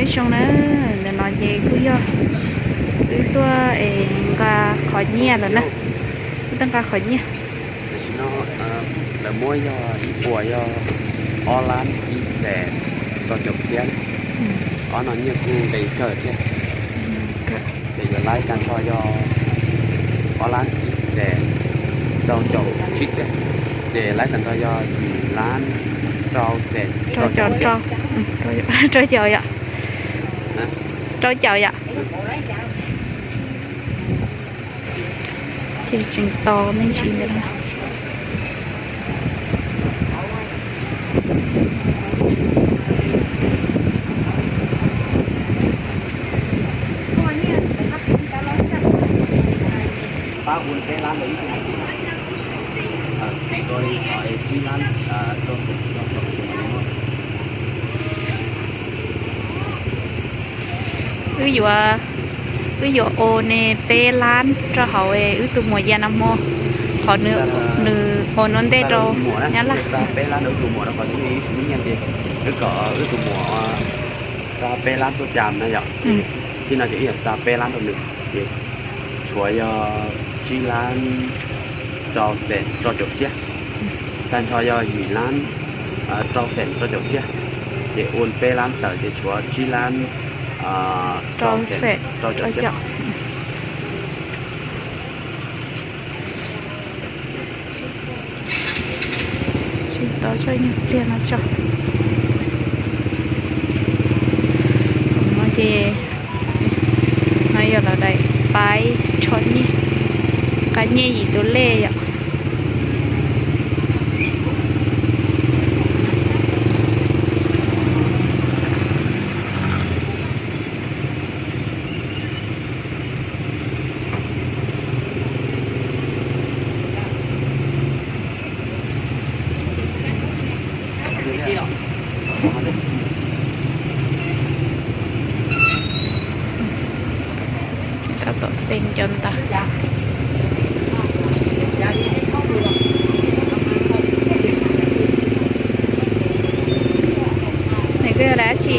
Nyob zoo na, ntawm no ces kuj yog wb tuaj es nqa qhov nyiaj lawm na, wb tuaj nqa qhov nyiaj. Tam sim no lawv muab yog ib puas yog ob lab ib xees rau caum txhiab. Ob no nyiaj kuj nqis kawg thiab. Ces yuav laib tag nrho yog ob lab ib xees rau caum tsib txhiab, ces laib tag nrho yog yim lab rau xees rau caum, rau caum yom, rau caum yom. Ces tseem tos me ntsis ntawd na. Wb yuav, wb yuav ua ne peb lab rau hauv wb tus muam Yas nag hmo, qhov nws ua ua ntej rau Nyab Laj. Wb kom wb tus muam xa peb lab tuaj cas na yom. Thiab no ces wb yuav xa peb lab rau nws, ces tshuav yog tsib lab rau xees rau caum txhiab. Tag nrho yog yim lab rau xees rau caum txhiab, ces ua peb lab tawm ces tshuav tsib lab rau xees rau caum txhiab. Tsis tau tso nyuag pliag no tso. No ces no yog lawv daim paib rho nyiaj, nqa nyiaj yim tus lej yom. Tab tom xees cov ntawd. Nws twb yog dab tsi?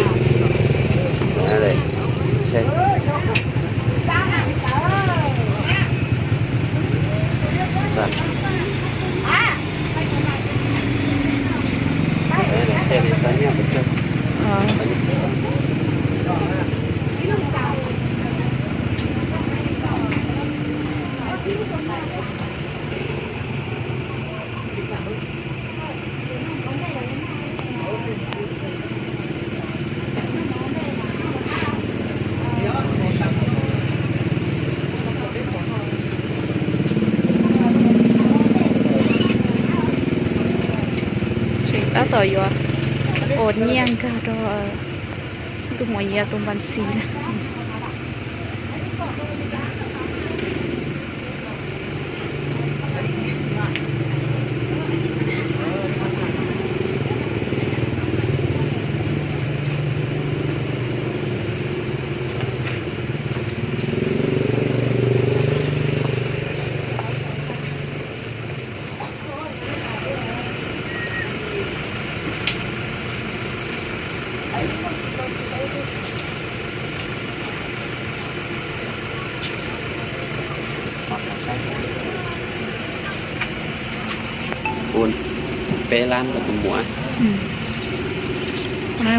Tseem tab tom yuav ua nyiaj nkag rau tus muam Yas tus npas xis na. Ua peb lab rau tus muam.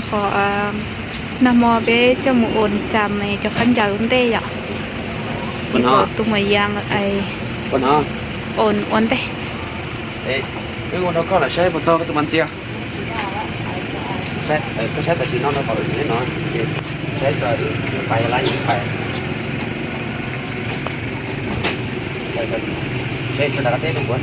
Qhov nag hmo peb coj mus ua cas cov khaub ncaws ua ntej yom. Tus muam Yas ua ua ntej. Wb ua rau koj lawm saib puas txog koj tus mas ntxias. Koj saib tam sim no rau qhov no, saib txog pais lab pais. Saib txog tas koj teb tus kuv.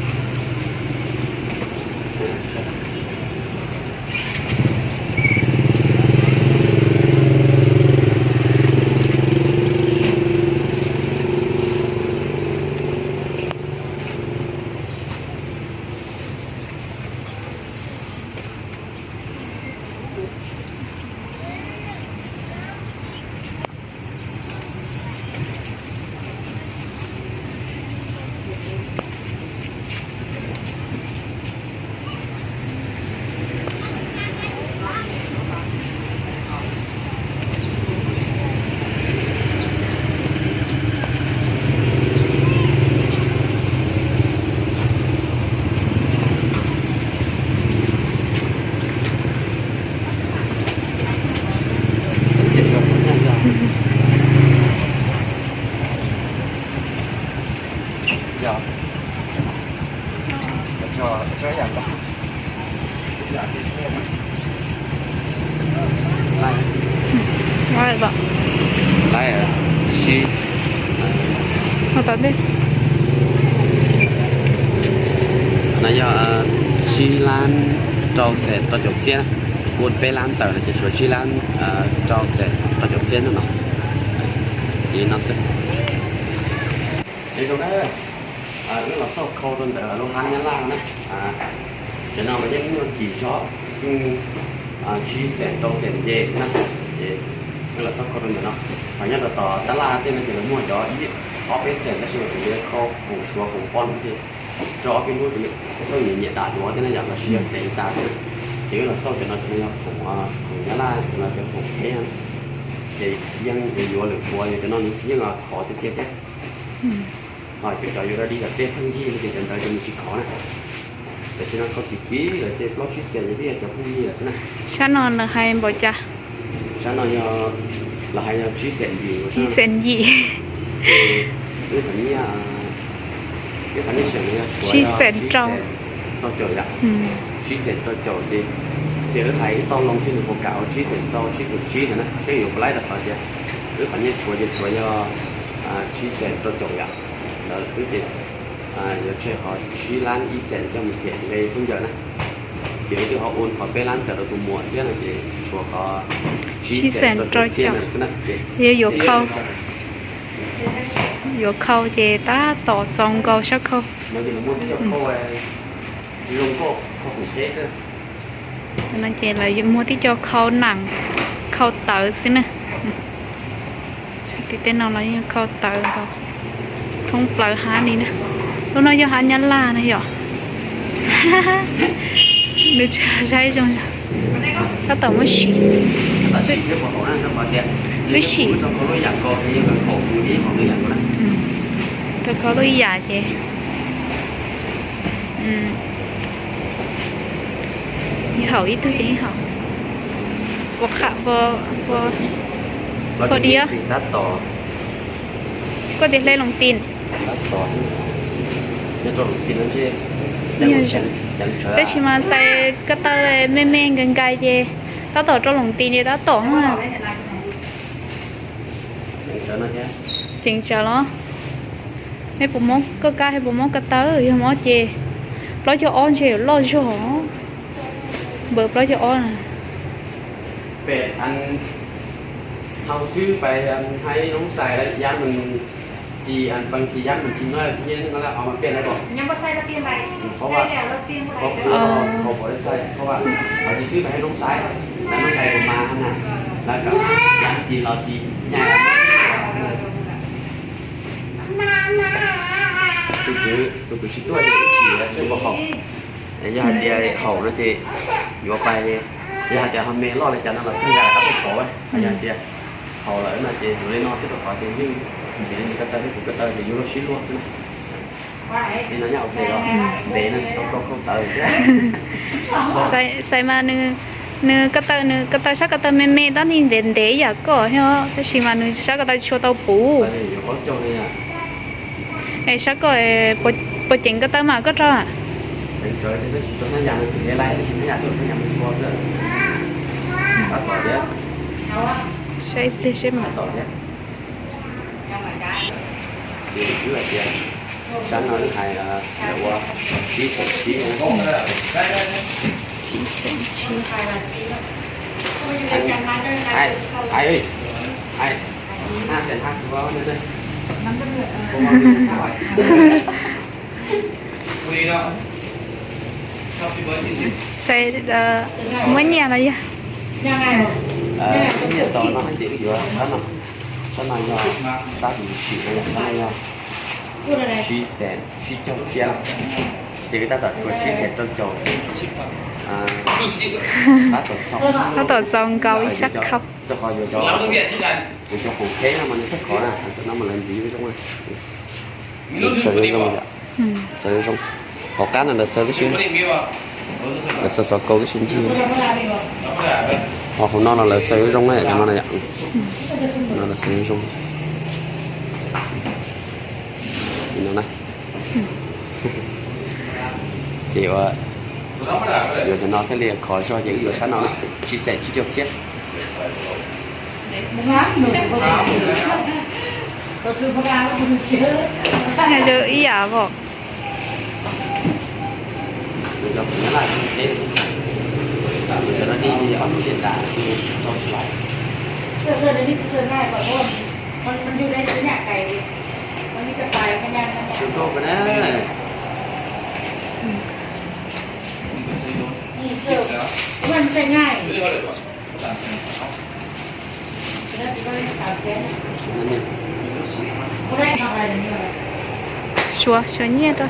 Ntej. No yog tsib lab rau xees rau caum txhiab, kuj peb lab ntawm no ces tshuav tsib lab rau xees rau caum txhiab no no. Ces no xwb. Wb los xauj khau rau ntawm lub hab Nyab Laj na. Cov no mas yeej ib nyuag kim zog, yeej tsib xees rau xees nce xwb na. Ces wb los xauj khau rau ntawm no. Ho nyob rau tom tab laj tej no ces lawv muag cov ib ob peb xees tab sis mas kuv yuav khau khoom suav khoom poj lub ces rau ob peb lub ces nws pheej nyiam nyiam dam duav thiab na yom, los sis yog tev tas thiab. Ces wb los xauj cov no, cov no yog khoom, khoom Nyab Laj, cov no cov khoom peb na. Ces yeej yuav yuav lwm qhuav, yog cov no nws yeej khov tiag tiag thiab. Ho cov cov yuav dog dig tom tej pheej yig no ces cov ntawd ces nws tsis khov na. Tam sim no khau kim kim lawm ces plaub tsib xees ces twb yog cov pheej yig lawm xwb na. Sab no lawv hais npaum cas? Sab no yog, lawv hais yog tsib xees yim. Tsib xees yim. Wb qhov nyiaj, wb qhov nyiaj seem no yog tsib xees rau, rau caum yom. Tsib xees rau caum ces, ces wb hais ib tauj loo thiab nws puas kam ua tsib xees rau tsib xees tsib ntawd na, seb yuav puas laib rau qhov tias wb qhov nyiaj tshuav ces tshuav yog tsib xees rau caum yom. Ntawd xwb ces yuav tshem qhov tsib lab ib xees coj mus them nqe khaub ncaws na. Ces wb twb ho ua qhov peb lab ntawm rau tus muam thiab no ces tshuav qhov tsib xees rau caum txhiab ntawd xwb na. Yuav, yuav khau, yuav khau ces tab tom txaus nkaus sab khau. No ces lawv muag tib co khau, zoo nkauj khau khoom tsheb xwb. No ces lawv muag tib co khau nam, khau tawv xwb na. Sab tim tej no los yeej khau tawv nkaus, thoob plaws hab li na. Lub no yog hab Nyab Laj na yom. Nws tsis saib zoo, tab tom muab sim. Wb sim. Rau khau lub yam ces ib haum ib tug ces ib haum. Ua qham, ua diab. Koj tias hle loos tis. Tab sis mas xais ko taw me me nkais nkais ces tab tom rau loos tis ces tab tom. Ceev tsawv los? Neb puas mob koj kab, puas mob ko taw? Yog mob ces plaub caug ob ntshe yuav loj zog. Npawg plaub caug ob na. Hau xwb pais haib noob xais lawm yab nws ci, pes khi yab nws ci no, hau pais xwb pais haib noob xais, noob xais mas na, lawv kam yab ci los ci nyaj. Tus kwv, tus kwv tsis tuaj ces sim seb puas haum. Yog hais tias haum no ces yuav pais, yog hais tias ho me loj li cas no los pheej yam qab tuaj pov, yog hais tias haum lawm no ces yuav li no xwb rau qhov tias yeej ntxiv li ko taw thiab kuv ko taw ces yuav luag sib luag xwb na. Li no nyob ua ke los ntev no tsis tau tau khau tawv thiab. Xais mas nws, nws ko taw, nws ko taw sab ko taw me me tab sis ntev ntev yam koj thiab, tab sis mas nws sab ko taw tsis tshua tau puv. Es sab koj puas ceev ko taw mas koj rau? Saib ib pliag seb mas. Sab no wb hais lawv ua tsib xees tsib, tsib xees tsib. Saib muab nyiaj los yog? Nyiaj txaus no ces wb yuav sab no. Sab no yog sab tus sim no, sab no yog tsib xees tsib caug txhiab, ces wb tab tom tshuav tsib xees rau caum. Tab tom txaus nkaus ib sab khau. Rau qhov yuav cov, yuav cov khoom tsheb no mas nws txhob khov na, cov no mas lawv ntxiv zoo na. Xaws zoo, xaws zoo. Hauv qab no lawv xaws tib si, lawv xaws xov kaus tib si ncig. Ho hauv no los lawv xaws zoo na, cov no na yom. No lawv xaws zoo. Li no na. Ces ua, yuav cov no thiaj li khov zog ces wb yuav sab no na, tsib xees tsib caug txhiab. Ib yam vos. Suav, suav nyiaj rau.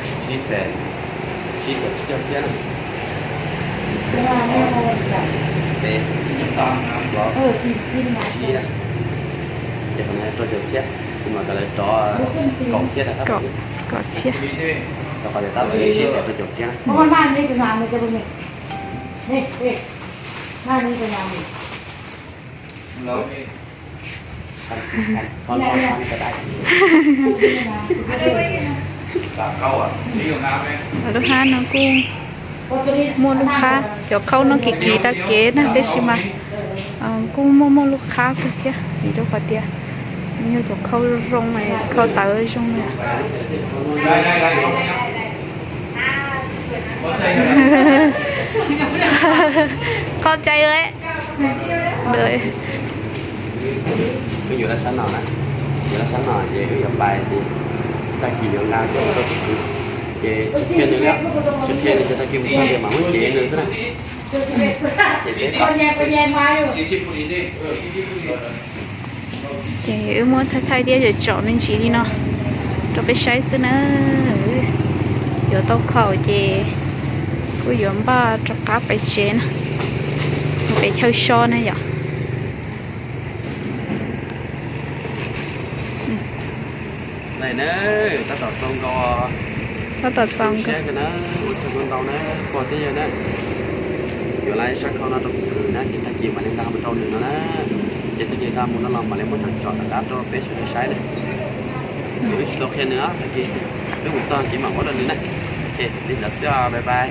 Kaum, kaum txhiab. Lub hab no kuj muaj lub qab, cov khaub no kim kim tag kev na, tab sis mas kuj muaj muaj lub qab kawg thiab, vim rau qhov tias yog cov khaub zoo, khaub tawv zoo na. Qhov tseeb, yuav laj sab no na, yuav laj sab no ces wb yuav pais ces tag kis yuav nqa coj mus rau tus kwv, ces tsis qhia nws li, tsis qhia nws ces tag kis mus txog ces mam muab cev nws xwb na. Ces peb, ces wb muab thaij thaij thiab tsom tsom me ntsis li no rau peb saib xwb na. Yuav tau khaum ces kuj yuav npaj rov qab pais tsev na, mus pem chaw so na yom. Tab tom txaus nkaus, tab tom txaus nkaus na, ua tsaug ntau na pog thiab yawg na. Yuav laj sab khau no rau tus kwv na, ces tag kis mam li nqa mus rau nws no na. Ces tag kis nqa mus no los mam li muab tsom tsom rov qab rau peb sawv daws saib na. Ces wb tsis tau qhia nws, tag kis wb mus txog ces mam muab rau nws na. Li ntawd xwb, bye bye.